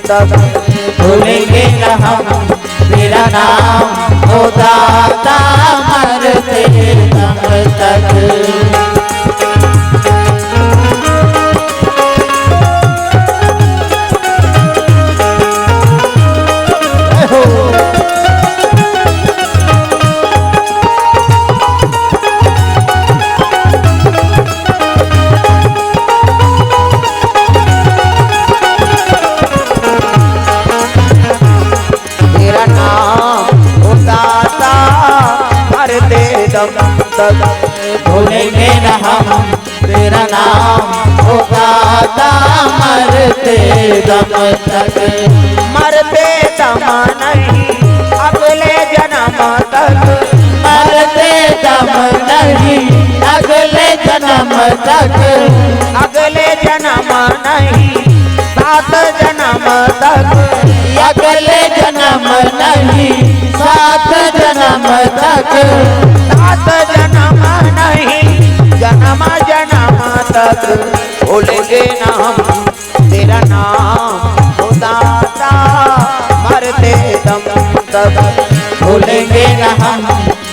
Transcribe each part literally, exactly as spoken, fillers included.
तक भूलेंगे न हम तेरा नाम, ओ दाता, मरते दम तक। तेरा नाम, ओ दाता, मरते दम तक भूलेंगे न हम। तेरा नाम, ओ दाता, मरते दम तक। मरते दम नहीं, अगले जन्म तक। मरते दम नहीं, अगले जन्म तक। अगले जन्म नहीं, सात जन्म तक। अगले जन्म नहीं, सात जन्म तक। सात जन्म नहीं, जन्म जन्म तक भूलेंगे न हम तेरा नाम, ओ दाता, मरते दम तक भूलेंगे न हम।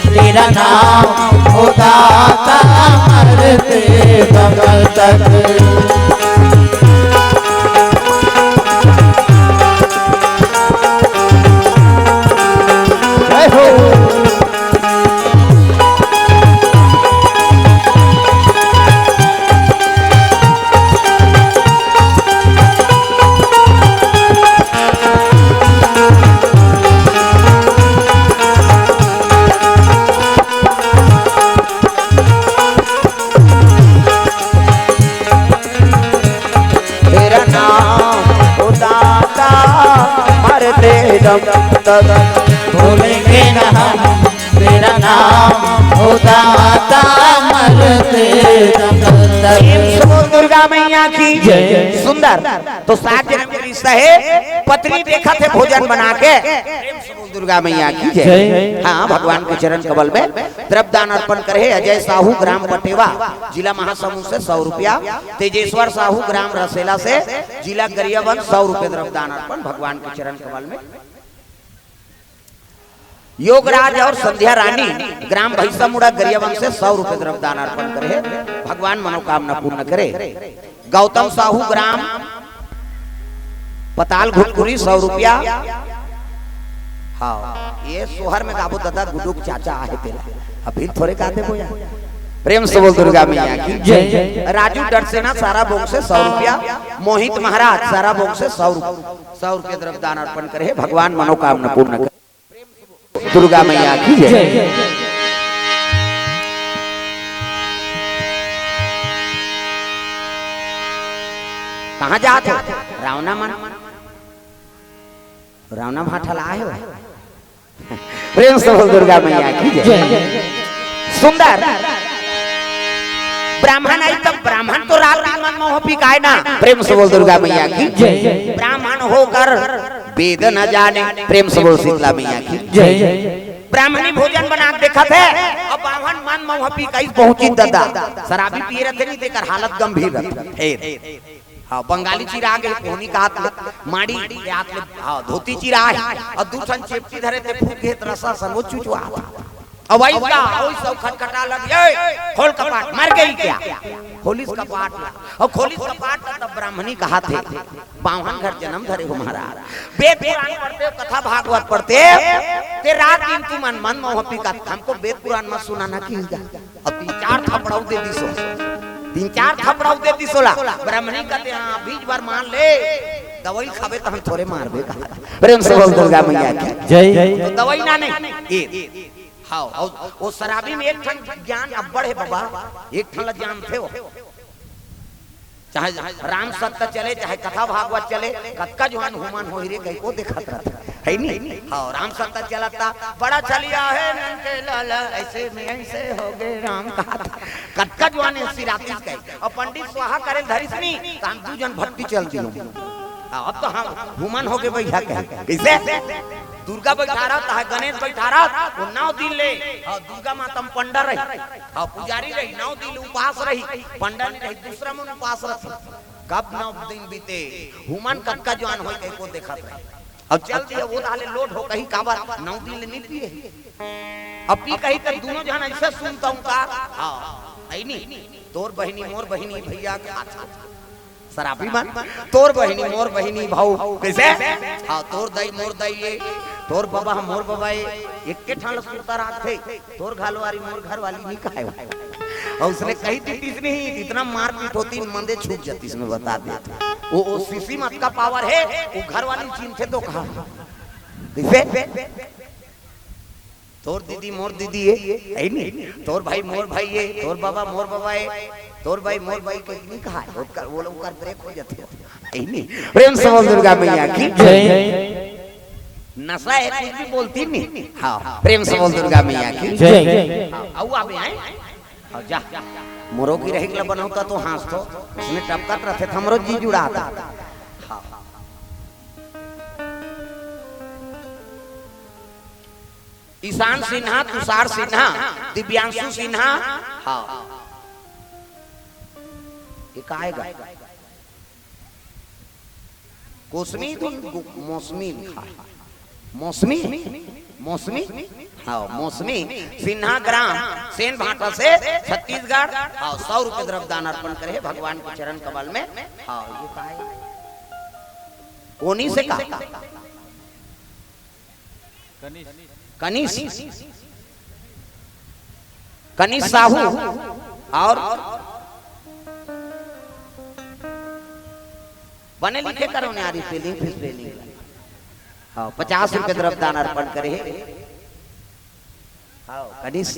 तेरा नाम, ओ दाता, मरते दम तक। जय हो। तेरा नाम, ओ दाता, मरते दम तक भूलेंगे न हम। तेरा नाम, ओ दाता, मरते दम तक। प्रेम से बोल दुर्गा मैया की जय। सुंदर। तो सात जन्म के रिश्ता हे, पत्नी देखत हे भोजन बना के। प्रेम से बोल दुर्गा मैया की जय। जय। हाँ, भगवान के चरण कमल में द्रव्य दान अर्पण करे हे अजय साहू, ग्राम पटेवा, जिला महासमुंद से सौ रुपया, तेजेश्वर साहू, ग्राम रसेला से, जिला गरियाबंद, सौ रुपये द्रव्य दान अर्पण भगवान के चरण कमल में। योगराज और संध्या रानी, ग्राम भैंसामुड़ा, गरियाबंद से सौ रुपये द्रव्य दान अर्पण करे हे, भगवान मनोकामना पूर्ण करे। गौतम साहू, ग्राम पताल घुटकुरी, सौ रुपया। हाँ, ये सोहर में गाबो दादा, गुड्डू के चाचा आहे तेला, अभी थोरे गा देबो यार। प्रेम से बोल दुर्गा मैया की जय। राजू डटसेना, साराबोंग से सौ रुपया। मोहित महाराज, साराबोंग से सौ रुपया, सौ रुपया द्रव्य दान अर्पण करे हे, भगवान मनोकामना पूर्ण करे। दुर्गा मैया की जय। जय। कहाँ जात हो? रावना मन, रावना भाठा ला आए हो। प्रेम से बोल दुर्गा मैया की जय। जय। सुंदर। ब्राह्मण आई तब ब्राह्मण तो रात दिन मन मोह पिकाए ना। प्रेम से बोल दुर्गा मैया की जय। ब्राह्मण होकर वेद न जाने। प्रेम से बोल शीतला मैया की जय। ब्राह्मणी भोजन बना के देखत हे, अब बावन मन मोह पिकाइस पहुंची दादा। शराबी पिए रहते नहीं, तेकर हालत गंभीर रहते। फिर हाँ, बंगाली चिराग हे, कोहनी के हाथ ले माड़ी, के हाथ ले, हाँ, धोती चिरा हे, अउ दू ठन चेपटी धरे ते फूंक हे, त रसा संग वो चुचवा। अब वही का, वही सब खटखटा लग, "ए, खोल कपाट, मर गई क्या?" खोलिस कपाट ला, अउ खोलिस कपाट ला, तब ब्राह्मणी कहाथे, "बावन घर जन्म धरे हो महाराज, वेद पुराण पढ़ते हो, कथा भागवत पढ़ते हो, ते रात दिन तुमन मन मोह पिकात, हमको वेद पुराण मत सुनाना कीजिए।" अब तीन चार थपड़ाऊ दे दिसो, तीन चार थपड़ाऊ दे दिसो ला। ब्राह्मणी कहते, "हाँ, बीच बार मान ले, दवाई खाबे त हम थोरे मारबे।" कहा, प्रेम से बोल दुर्गा मैया की जय। तो दवाई ना नहीं, ए, हाँ, अउ वो शराबी में एक ठन ज्ञान अब्बड़ हे बाबा, एक ठन ला जानथे हो। चाहे राम सत्ता चले, चाहे कथा भागवत चले, कतका जुआन हुमन होही रे, कहिको देखत रहत हे नी? हाँ, राम सत्ता चलत ता, "बड़ा चलिया हे नंद के लाला, ऐसे में ऐसे हो गए राम" कहा था। कतका जुआन हे सिरातिस कहे। अउ पंडित स्वाहा करे धरिस नी, त हम दू झन भट्टी चल दियो। हाँ, अब तो हम हुमन हो गए भैया कहे। कइसे? दुर्गा बैठा रहत हे, गणेश बैठा रहत, वो नौ दिन ले, हाँ, दुर्गा माता म पंडा रही, हाँ, पुजारी रही, नौ दिन ले उपास रही, पंडा नहीं रही, दूसरा मन उपास रही। कब नौ दिन बीते, हुमन कतका जुआन होय कहिके देखत रहे। अब चल दिया, वो ताले लोट हो कही, काबर नौ दिन ले नी पिए। अब पी कही त दूनों झन अइसे सुनता हूँ का? हाँ, ऐ नी, तोर बहिनी मोर बहिनी भैया के हाथ हाथ। शराबी मन, तोर बहिनी मोर बहिनी भाऊ, कइसे? हाँ, तोर दाई मोर दाई ये, तोर बबा मोर बबा ये, एक्के ठन ल सुरता राखथे। तोर घरवाली मोर घरवाली नी कहाय। अउ उसने कही दितिस नहीं, इतना मारपीट होतिस, मंदे छूट जातिस, मैं बता देत हूँ। वो, वो सीसी म अतका पावर हे, वो घरवाली ल चिन्हथे तो कहा। कइसे? तोर दीदी मोर दीदी ये, ऐ नी? तोर भाई मोर भाई ये, तोर बबा मोर बबा ये, तोर भाई मोर भाई कहिके नी कहाय। ओकर, वो लोग ओकर ब्रेक हो जाथे। ऐ नी? प्रेम से बोल दुर्गा मैया की जय। नशा हे, कुछ भी बोलतिस नी। हाँ, प्रेम से बोल दुर्गा मैया की जय। हाँ, अउ आबे आए। हाँ, जा। मोरो गिरहिक ल बनौता तो हाँस तो। उसने टपकत रथे त हमरो जी जुड़ात। हाँ। ईशान सिन्हा, तुषार सिन्हा, दिव्यांशु सिन्हा। हाँ। ये का आय गा? कोसमी धुन गु-, मौसमी लिखा है। मौसमी? मौसमी? हाँ, मौसमी सिन्हा ग्राम सेन भाटा से छत्तीसगढ़। हाँ, सौ रुपये द्रव्य दान अर्पण करे हे भगवान के चरण कमल में। हाँ, ये का है? कोनी से का? कनिष, कनिष साहू अउ बने लिखे करो ने यार, spelling, spelling। हाँ, पचास रुपये द्रव्य दान अर्पण करे हे। हाँ, कनिष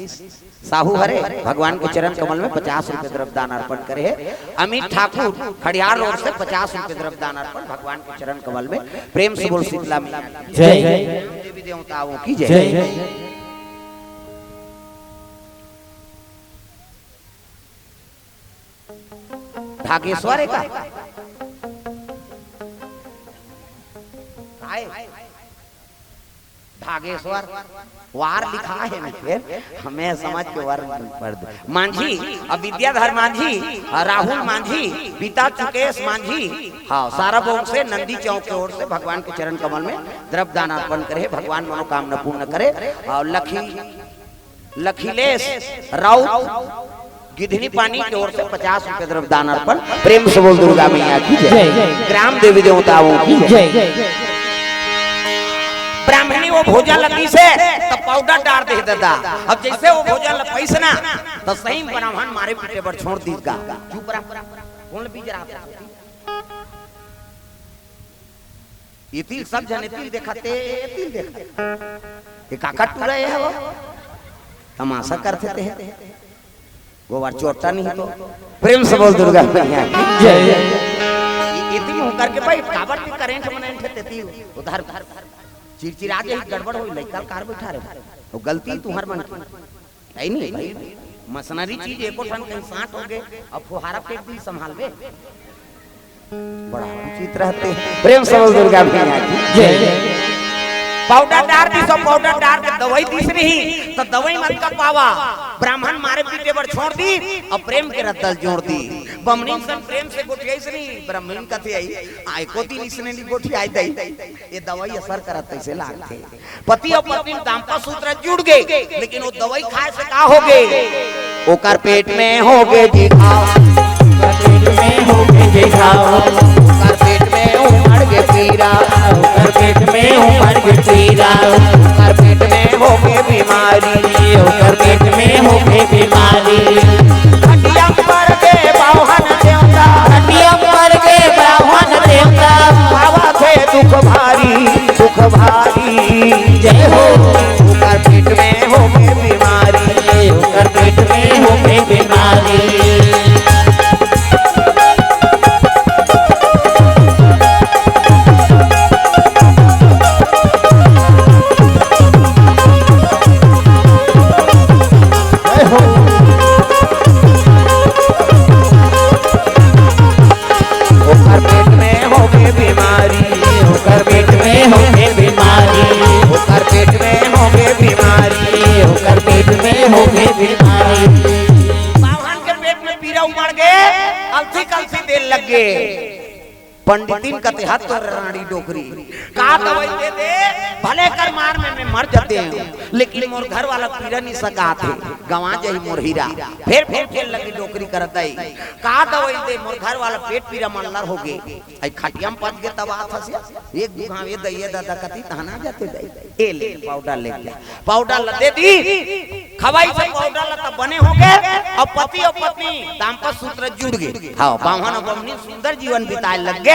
साहू हरे, भगवान के चरण कमल में पचास रुपये द्रव्य दान अर्पण करे हे। अमित ठाकुर खड़ियार रोड से पचास रुपये द्रव्य दान अर्पण भगवान के चरण कमल में। प्रेम से बोल शीतला मैया की जय। देवी देवताओं की जय। जय। भागेश्वर हे का? काय? भागेश्वर वार लिखा हे ना, फिर हमें समझ के वर पढ़ दे। मांझी, अब विद्याधर मांझी, राहुल मांझी, पिता चुकेश मांझी, हाँ, सारा बोंग से नंदी चौक के ओर से भगवान के चरण कमल में द्रव्य दान अर्पण करे, भगवान मनोकामना पूर्ण करे। अउ लखी, लखिलेश राउत गिधनी पानी के ओर से पचास रुपये द्रव्य दान अर्पण। प्रेम से बोल दुर्गा मैया की जय। जय। ग्राम देवी देवताओं की जय। जय। ब्राह्मणी वो भोजन ल पीसे त पाउडर डार दे ददा। अब जइसे वो भोजन ल पीस ना, त सही ब्राह्मण मारे पीटे बर छोड़ दीस गा। चुप रह, कोन बीज रहा? ये तिल सब झने तिल देखा, ते तिल देखा। ये काका टूरा ये हे वो? तमाशा करथे ते हे। गोबर चोटा नहीं तो। प्रेम से बोल दुर्गा मैया की जय। ये तिल हूँ करके भाई काबर के करंट मने थे ते तिल उधर चिरचिरा जे गड़बड़ होई, लइका कार बैठा रहे। वो गलती तुहर मन की। हे नहीं भाई, मसनरी चीज एको ठन कहीं सांट हो गए, अब फुहारा फेंक दी, संभालबे। बड़ा विचित्र रहते हैं। प्रेम से बोल दुर्गा मैया की जय। पाउडर डार दिस, सब पाउडर डार के दवाई दिस नहीं, त दवाई मत का पावा। ब्राह्मण मारे पीटे बर छोड़ दी, अब प्रेम के रद्दल जोड़ दी। बमनिन सन प्रेम से गोठियाइस नहीं, ब्राह्मण कथे आई, आय को दिन इसने नहीं गोठियाई दई। ये दवाई असर करत तइसे लागथे। पति अउ पत्नी दाम्पत्य सूत्र जुड़ गे, लेकिन वो दवाई खाए से का हो गे? ओकर पेट में हो गे जी घाव। ओकर पेट में हो गे जी घाव। ओकर पेट में उमड़ गे पीरा। ओकर पेट में उमड़ गे पीरा। ओकर पेट में हो गे बीमारी। ओकर पेट में हो गे बीमारी। खटिया पर के बाहन देवता। खटिया पर के बाहन देवता। बाबा के दुख भारी, दुख भारी। जय हो। ओकर पेट में हो गे बीमारी, ओकर पेट में हो गे बीमारी। जय हो। ओकर पेट में हो गे बीमारी, ओकर पेट में हो गे बीमारी, ओकर पेट में हो गे बीमारी, ओकर पेट में हो गे बीमारी। बाभन के पेट में पीरा उमड़ गे, अलसी कलसी देर लग गे। पंडितिन कथे, "हत तोर रांड़ी डोकरी, का दवई दे दे, भले कर मार में मैं मर जाते हूँ, लेकिन मोर घर वाला पीरा नहीं सकात हे, गंवा जाही मोर हीरा, फेर फेर खेल लगी डोकरी करत आई, का दवई दे, मोर घर वाला पेट पीरा मल्लर हो गे।" आई खटिया में पच गे तब आत हस, एक दू घाव ए दई ए ददा कती तहना जाते दई। ए ले पाउडर ले ले, पाउडर ल दे दी, खवाई से पाउडर ल त बने हो गे, अउ पति अउ पत्नी दाम्पत्य सूत्र जुड़ गे। हाँ, बाम्हन अउ बमनी सुंदर जीवन बिताए लग गे।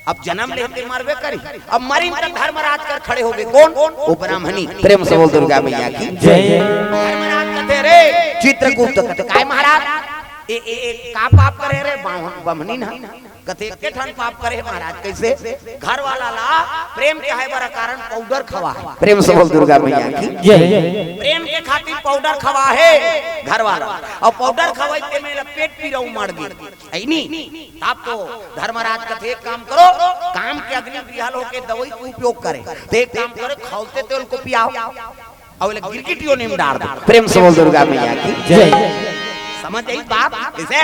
अब जनम लेते मरबे करी, अब मरिन त धर्मराज कर खड़े हो गे। कोन? ओ ब्राह्मणी। प्रेम से बोल दुर्गा मैया की जय। धर्मराज कथे, "रे चित्रगुप्त," कथे, "काय महाराज?" "ए, ए, ए, का पाप करे रे बाम्ह-, बमनी ना?" कथे, "एके ठन पाप करे हे महाराज।" "कइसे?" "घर वाला ला प्रेम के हाय बर कारण पाउडर खवा हे।" प्रेम से बोल दुर्गा मैया की जय। प्रेम के खातिर पाउडर खवा हे घर वाला, अउ पाउडर खवाई ते में ला पेट पीरा उमड़ गे। अइनी, तब तो धर्मराज कथे, "एक काम करो, काम के अग्नि बिहल होके दवई के उपयोग करे, ते एक काम करे, खौलते तेल को पियाओ।" अउ ले गिरगिटियो नीम डार दे। प्रेम से बोल दुर्गा मैया की जय। समझ आई बात? जइसे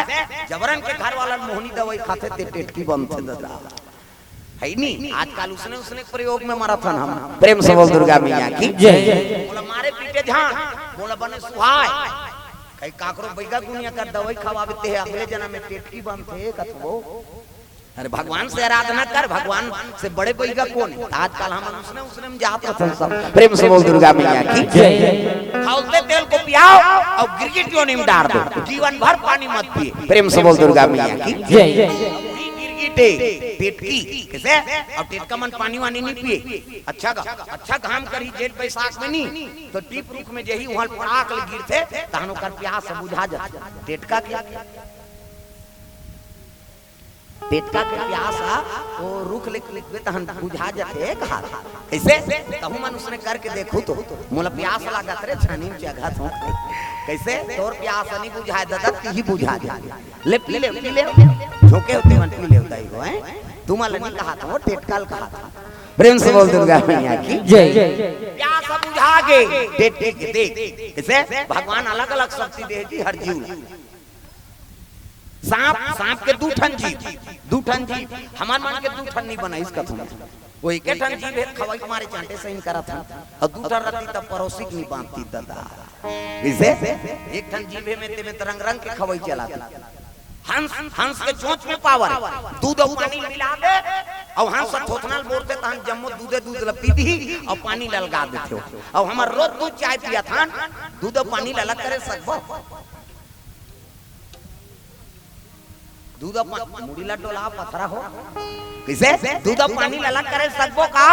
जबरन के घर वाला मोहनी दवई खाथे ते टेटकी बनथे ददा। हइनी? आजकल उसने, उसने प्रयोग में मरत हन हम। प्रेम से बोल दुर्गा मैया की जय। मोला मारे पीटे झान, मोला बने सुहाय। कहीं काकरो बैगा गुनिया कर दवई खवाबे ते अगले जनम में टेटकी बनथे कथबो। अरे भगवान से आराधना कर, भगवान से बड़े बैगा कोन हे? त आजकल हमन उसने, उसने में जात रथन सब। प्रेम से बोल दुर्गा मैया की जय। खौलते तेल को पियाओ अउ गिरगिटियो नीम डार दो, जीवन भर पानी मत पिए। प्रेम से बोल दुर्गा मैया की जय। गिरगिटे, टेटकी, कइसे? अउ टेटका मन पानी वानी नहीं पिए। अच्छा गा-, अच्छा घाम करही जेठ बैसाख में नी, त टीप रुख में जही उहाँ पड़ाक ले गिरथे, तहन ओकर प्यास बुझा जाथे। टेटका के टेटका के प्यास ह, ओ रुख ले कूदबे तहन बुझा जथे कहा। कइसे? तहूँ मन उसने करके देखहू तो, मोला प्यास लागत रे, छानी में चघत हों। कइसे? तोर प्यास नहीं बुझाय ददा, तिही बुझा दे। ले पी ले, पी ले। झोंके होते मन पी ले होता ही को, हैं? तुमन ल नहीं कहात हों, टेटका ल कहात हों। प्रेम से बोल दुर्गा मैया की जय। प्यास बुझा गे, टेटकी के देख। कइसे? भगवान अलग-अलग शक्ति दे जी हर जीव ल। सांप, सांप के दू ठन जीभ, दू ठन जीभ, हमर मन के दू ठन नहीं बनाइस कथन। ओ एके ठन जीभ हे, खवई के मारे चांटे सही करत हन, अउ दू ठन रतिस त परोसी के नहीं बांधतिस ददा। कइसे? एक ठन जीभ हे में ते में त रंग रंग के खवई चलातिस। हंस, हंस के चोंच में पावर हे, दूध अउ पानी मिला दे, अउ हंस ह थोथना ल बोरथे तहन जम्मो दूधे दूध ल पी दिही, अउ पानी ल अलगा देथे। अउ हमर रोज दूध चाय पियत हन, दूध अउ पानी ल अलग करे सकबो? दूध अउ पा-, मुड़ी ला डोला पथरा हो। कइसे? दूध अउ पानी ल अलग करे सकबो का?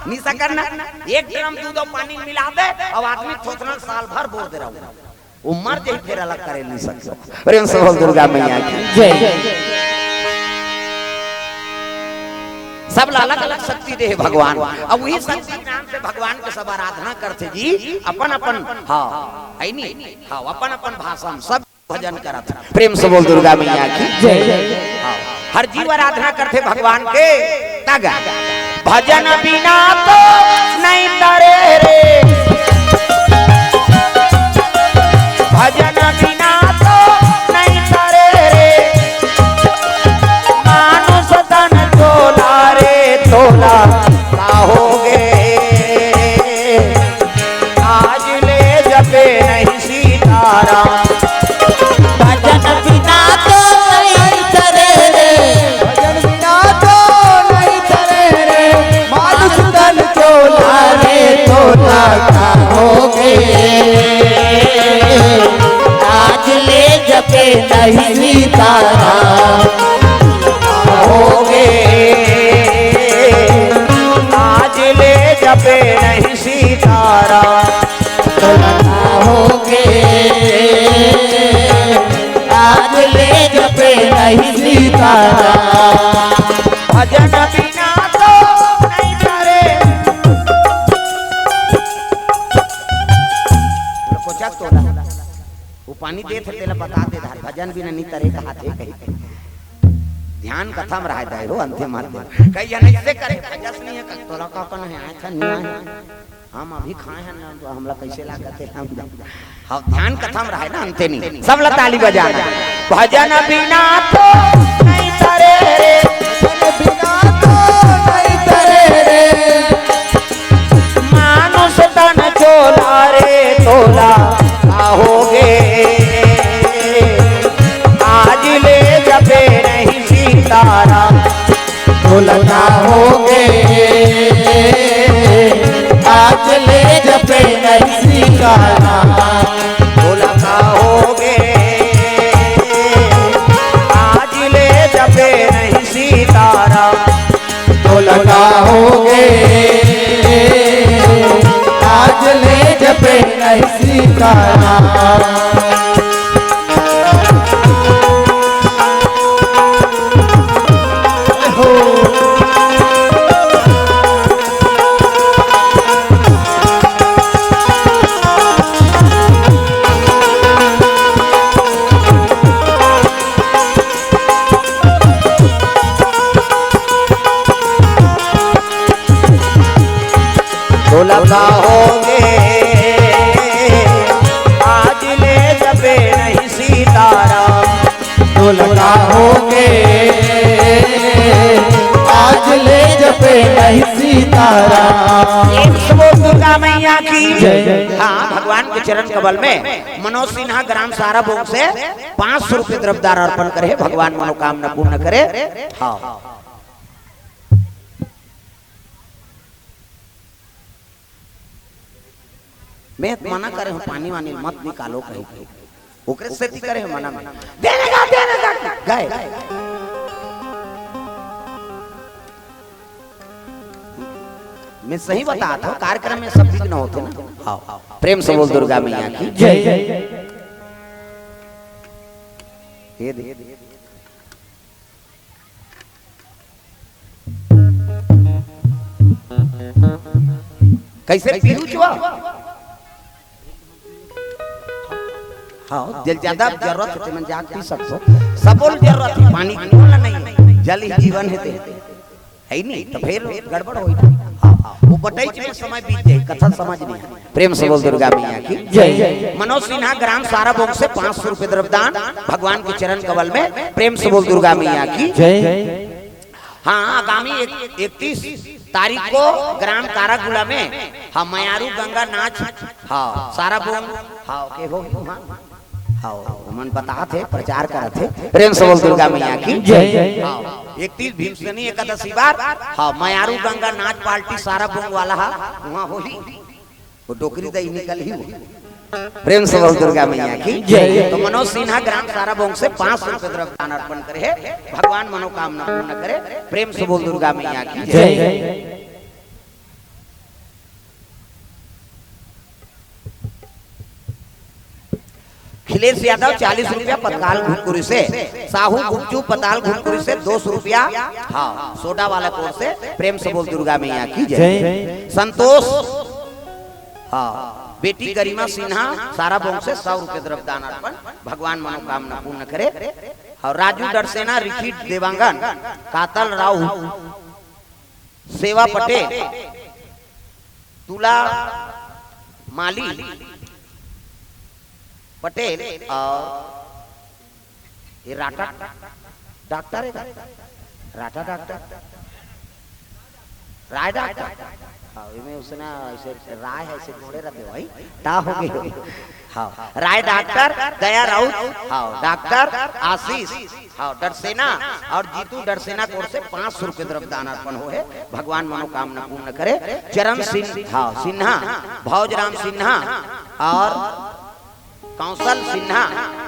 नी सकन ना। एक ड्रम दूध अउ पानी मिला दे, अउ आदमी थोथना साल भर बोर दे रहो। ओ मर जाही, फेर अलग करे नी सकबो। प्रेम से बोल दुर्गा मैया की जय। सब ला अलग-अलग शक्ति दे हे भगवान। अब वही शक्ति ज्ञान से भगवान के सब आराधना करथे जी। अपन-अपन, हाँ, हइनी? हाँ, अपन-अपन भाषा में सब भजन करत हे। प्रेम से बोल दुर्गा मैया की जय। हाँ, हर जीव आराधना करथे भगवान के। तग भजन बिना तो नहीं तरे रे, भजन बिना तो नहीं तरे रे, मानुष तन तोला रे तोला का होगे। आज ले जपे नहीं सीताराम। भजन बिना तो नहीं तरे रे। भजन बिना तो नहीं तरे रे। मानुष तन चोला रे तोला का होगे। आज ले जपे नहीं सीताराम। होगे। आज ले जपे नहीं सीताराम। होगे। आज ले जपे नहीं सीताराम। भजन बिना तो नहीं तरे। बोलो, कोचा तोला। वो पानी देत हे, तेला बता दे धार, भजन बिना नी तरे कहाथे कही। ध्यान कथा में रहे दे हो, अंते मार दे। कही जन ऐसे करे, भजस नहीं है, तोला का कन है, आए था, नहीं आए। हम अभी खाए हैं ना, तो हमला कैसे लागत हे, हम, हम ध्यान कथा में रहे ना, अंते नहीं। सब ला ताली बजाना। भजन बिना तो नहीं तरे रे। बोला का होगे, आज ले जपे नहीं सीताराम। बोला का होगे, आज ले जपे नहीं सीताराम। बोला का होगे, आज ले जपे नहीं सीताराम। बोला का होगे, आज ले जपे नहीं सीताराम। बोला का होगे, आज ले जपे नहीं सीताराम। एक से बोल दुर्गा मैया की जय। हाँ, भगवान के चरण कमल में मनोज सिन्हा ग्राम साराबोंग से पाँच सौ रुपये द्रव्यदान अर्पण करे, भगवान मनोकामना पूर्ण करे। हाँ। मैं मना करे हूँ, पानी वानी मत निकालो कहीं के। ओकरे सेती करे हूँ मना में। देने का, देने का, गए। मैं सही बता था, कार्यक्रम में सब विघ्न होते ना। हाँ, प्रेम से बोल दुर्गा मैया की जय। ये दे। कैसे पीहू चुआ? हाँ, जल ज्यादा जरूरत है, मन जाग पी सकते हो। सबोल जरूरत है, पानी कौन ला नहीं? जल ही जीवन है ते। है ही नहीं, तो फिर गड़बड़ होई। हाँ, वो बटाई जी में समय बीत जाए, कथा समझ नहीं। प्रेम से बोल दुर्गा मैया की जय। मनोज सिन्हा ग्राम साराबोंग से पाँच सौ रुपये द्रव्यदान भगवान के चरण कमल में। प्रेम से बोल दुर्गा मैया की जय। हाँ, आगामी एक, इकतीस तारीख को ग्राम कारागुला में, हाँ, मयारू गंगा नाच, हाँ, साराबोंग, हाँ, के हो, हाँ, हाँ, हमन बतात हे, प्रचार करत हे। प्रेम से बोल दुर्गा मैया की जय। हाँ, इकतीस भीमसेनी एकादशी बार, हाँ, मयारू गंगा नाच पार्टी साराबोंग वाला हा, वहाँ होही। वो डोकरी दई निकल ही हो। प्रेम से बोल दुर्गा मैया की जय। तो मनोज सिन्हा ग्राम साराबोंग से पाँच सौ रुपये द्रव्यदान अर्पण करे हे, भगवान मनोकामना पूर्ण करे। प्रेम से बोल दुर्गा मैया की जय। जय। खिलेश यादव चालीस रुपया पताल घुमकुरी से, साहू गुपचू पताल घुमकुरी से दो सौ रुपया, हाँ, सोडा वाला कोर से। प्रेम से बोल दुर्गा मैया की जय। जय। संतोष, हाँ, बेटी गरिमा सिन्हा साराबोंग से सौ रुपये द्रव्यदान अर्पण, भगवान मनोकामना पूर्ण करे। और राजू डरसेना, रिखी देवांगन, कातल राव, सेवा पटेल, तुला माली पटेल और ये राटा डॉक्टर है का? राटा डॉक्टर, राय डॉक्टर। हाँ, इमे उसने ऐसे राय है, ऐसे जोड़े रहते हो भाई, ता हो गए हो। हाँ, राय डॉक्टर, दया राउत, हाँ, डॉक्टर आशीष, हाँ, डरसेना और जीतू डरसेना की ओर से पाँच सौ रुपये द्रव्य दान अर्पण हो है। भगवान मनोकामना पूर्ण करे। चरण सिंह, हाँ, सिन्हा, भौजराम सिन्हा और कौशल सिन्हा,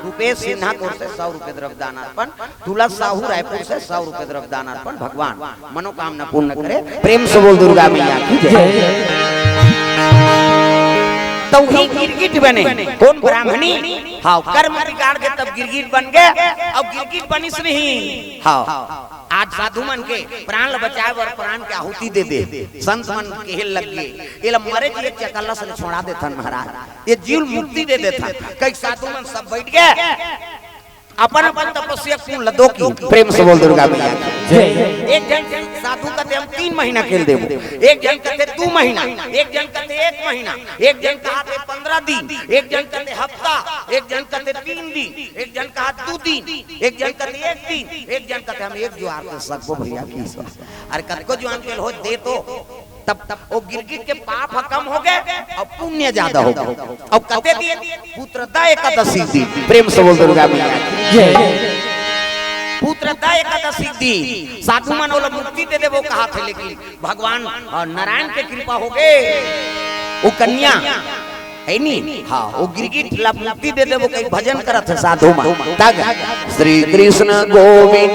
रूपेश सिन्हा की ओर से सौ रुपये द्रव्य दान अर्पण, तुलस साहू रायपुर से सौ रुपये द्रव्य दान अर्पण। भगवान मनोकामना पूर्ण करे। प्रेम से बोल दुर्गा मैया की जय। जय। तो ही गिरगिट बने। कौन ब्राह्मणी? हाँ, कर्म बिगाड़ के तब गिरगिट बन गए। अब गिरगिट बनिस नहीं। हाँ, आज साधु मन के प्राण ल बचाए बर प्राण के आहुति दे दे, संत मन के हेल लग गए, एला मरे जी एक चकल्ला से छोड़ा देथन महाराज, ये जीव ल मुक्ति दे देथन। कई साधु मन सब बैठ गए, अपन अपन तपस्या पूर्ण ल दो की। प्रेम से बोल दुर्गा मैया की जय। एक जन साधु कथे हम तीन महीना खेल देबो, एक जन कथे दू महीना, एक जन कथे एक महीना, एक जन कथे पंद्रह दिन, एक जन कथे हफ्ता, एक जन कथे तीन दिन, एक जन कहा दू दिन, एक जन कथे एक दिन, एक जन कथे हम एक जुआर कर सकबो भैया की। अरे कतको जुआर के हो दे तो तब, तब वो गिरगिट के पाप ह कम हो गए और पुण्य ज्यादा हो गए। और कते दिन? पुत्रदा एकादशी दिन। प्रेम से बोल दुर्गा मैया की जय। पुत्र दा एकादशी के दिन साधु मन ओला मुक्ति दे देबो कहाथे, लेकिन भगवान, अ, नारायण के कृपा होगे, वो कन्या है नी, हाँ, वो गिरगिट ला मुक्ति दे देबो कही भजन करत हे साधु मन। तग श्री कृष्ण गोविंद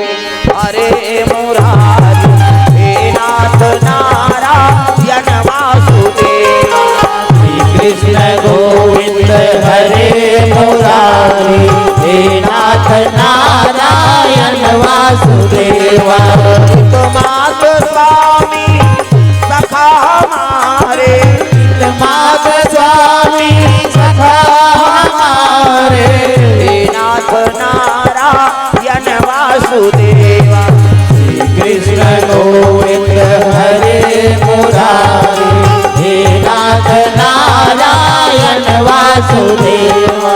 हरे मुरारी, हे नाथ नारायण वासुदेवा। श्री कृष्ण गोविंद हरे मुरारी, हे नाथ नारायण वासुदेवा। मात स्वामी सखा हमारे, मात स्वामी सखा हमारे, हे नाथ नारायण वासुदेवा। श्री कृष्ण गोविंद हरे मुरारी, हे नाथ नारायण वासुदेवा।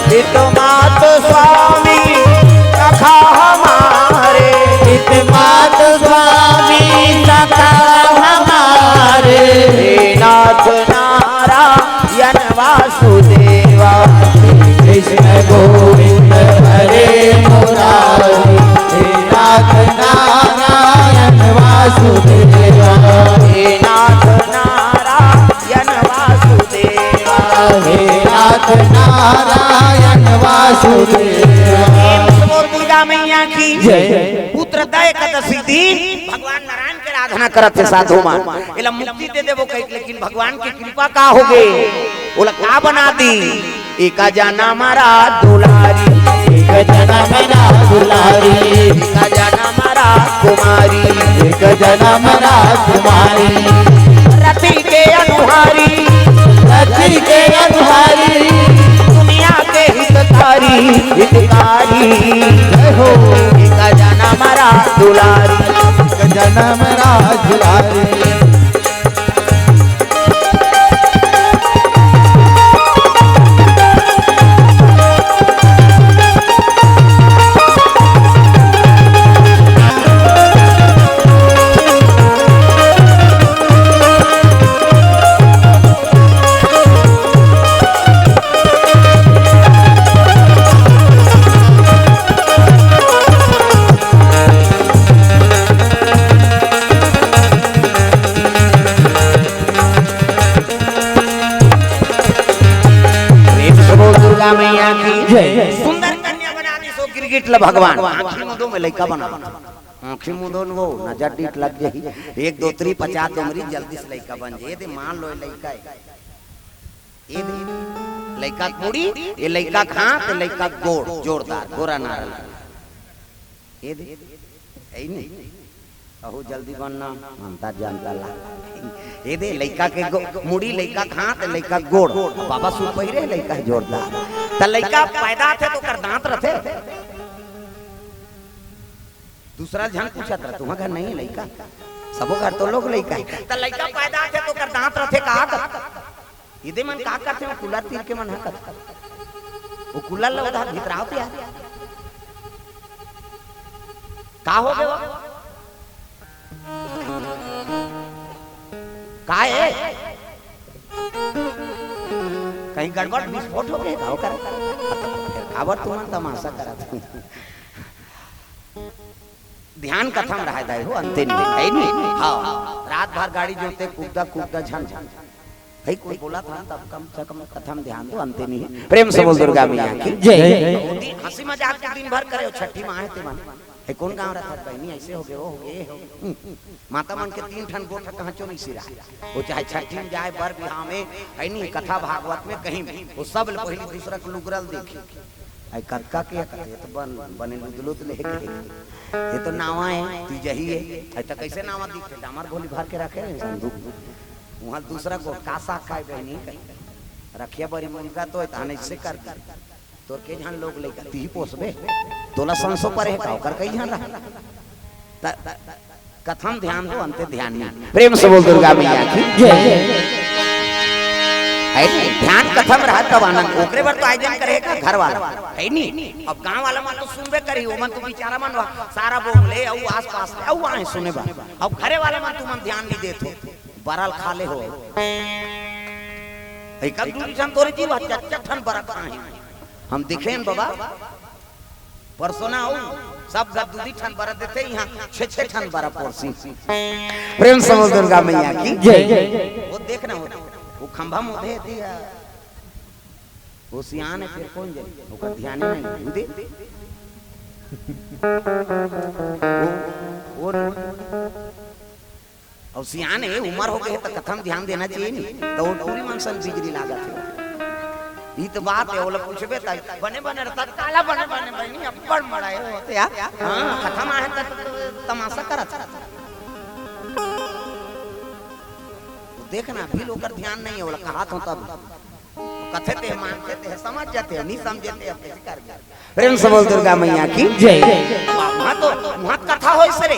हित मात स्वामी सखा हमारे, हित मात स्वामी सखा हमारे, हे नाथ नारायण वासुदेवा। कृष्ण गोविंद हरे मुरारी, हे नाथ नारायण वासुदेवा। हे नाथ नारायण वासुदेवा। हे नाथ नारायण वासुदेवा। प्रेम से बोल दुर्गा मैया की जय। पुत्र दा एकादशी दिन भगवान नारायण के आराधना करत हे साधु मन। एला मुक्ति दे देबो कहिके, लेकिन भगवान के कृपा का होगे, ओला का बना दी। एक जनम रा दुलारी, एक जनम रा दुलारी, एक जनम रा कुमारी, एक जनम रा कुमारी। रति के अनुहारी, रति के अनुहारी, दुनिया के हितकारी, हितकारी। जय हो। एक जनम रा दुलारी, एक जनम रा दुलारी। प्रेम से बोल दुर्गा मैया की जय। सुंदर कन्या बना दी सो गिरगिट ल भगवान। आँखी मुदो में लइका बना। आँखी मुदो न वो नजर डीठ लग जाही। एक दो त्री पचास दो मरी जल्दी से लइका बन जाही। ये दे मान लो ये लइका है। ये दे लइका के मुड़ी, ये लइका के हाथ, ये लइका के गोड़, जोरदार, गोरा नारा लगा। ये दे, यही नहीं। अहो जल्दी बनना, मनता जानता ला। ये दे, लइका के गो-, मुड़ी, लइका के हाथ, लइका के गोड़। बाबा सूट पहिरे, लइका है जोरदार। त लइका पैदा थे तो ओकर दांत रथे। दूसरा झन पूछत रह, तुम्हार घर नहीं है लइका? सबो घर तो लोग लइका है। त लइका पैदा थे तो ओकर दांत रथे का? ये दे मन का करथे, वो कुल्ला तीर के मन हा करथे। वो कुल्ला ल उधार भितरावत यार। का हो गया? का है? कहीं गड़बड़ विस्फोट हो गया का? ओकर काबर तुमन तमाशा करत हो? ध्यान कथा म रहे दाई हो, अंते नहीं, है नहीं? हाँ, रात भर गाड़ी जोते, कूदा, कूदा, झन, झन। भाई, कोई बोला था, तब कम से कम कथा म ध्यान दो, अंते नहीं। प्रेम से बोल दुर्गा मैया की जय। हंसी मजाक के दिन भर करे हो, छठी माहे ते मन। हे, कौन गांव रहत बहिनी, ऐसे हो गए, वो हो गए, ये हो गए। हम्म। माता मन के तीन ठन गोठ कहाँ चो नहीं सिरा। वो चाहे छठी में जाए, बर बिहाव में, है नहीं, कथा भागवत में, कहीं भी, वो सब ले पहली दूसरा के लुगरल देखी। आई कतका के कथे, ये तो बन, बने लुदलुद ले के। ये तो नावा है, तीजही है। आई तो कैसे नावा दिखते, डामर गोली भर के रखे हैं संदूक। वहाँ दूसरा गोठ का साग खाए बहिनी कहीं। रखिया बरी मुनगा तो है, तहन इससे कर दी। तोर के झन लोग लइका तिही पोसबे, तोला संसो परे हे का, ओकर कई झन रहा। त-, त-, कथम ध्यान हो, अंते ध्यान नहीं। प्रेम से बोल दुर्गा मैया की। जय। है नहीं? ध्यान कथम रहा तब आनंद। ओकरे बर तो आयोजन करे का घर वाला, है नहीं? अब गांव वाला मन तो सुनबे करी, ओमन तो बेचारा मन वा-, सारा बोल ले, अउ आसपास ले, अउ आए सुने बर। अब घरे वाला मन तुमन ध्यान नहीं देत हो, बरल खा ले हो। एक दू ठन तोरे जीव, चार चार ठन बरल खाए। हम दिखेन बाबा, परसों ना हो, सब घर दू दू ठन बरत देथे, यहाँ छे छे ठन बरत पोरसी। प्रेम से बोल दुर्गा मैया की। जय। वो देखना हो, वो खंभा मोधे दिया, वो सियान है, फिर कौन जाए, ओकर ध्यान ही नहीं, वो दे। वो, वो, अउ सियान हे, उमर हो गे हे, त कथम ध्यान देना चाहिए नी। त ओ टूरी मन सन बिजली लागत हे। ई त बात हे, ओला पूछबे त बने बने रहता, काला बने बने बनी, अब्बड़ मड़ाए होते यार। हाँ, कथम आहे त तमाशा करत। देखना, अभी ओकर ध्यान नहीं हे, ओला कहात हो तब। कथे ते मानथे ते समझ जाथे, नहीं समझे ते अब कैसे कर दे। प्रेम से बोल दुर्गा मैया की। जय। वहाँ तो, वहाँ कथा होइस रे।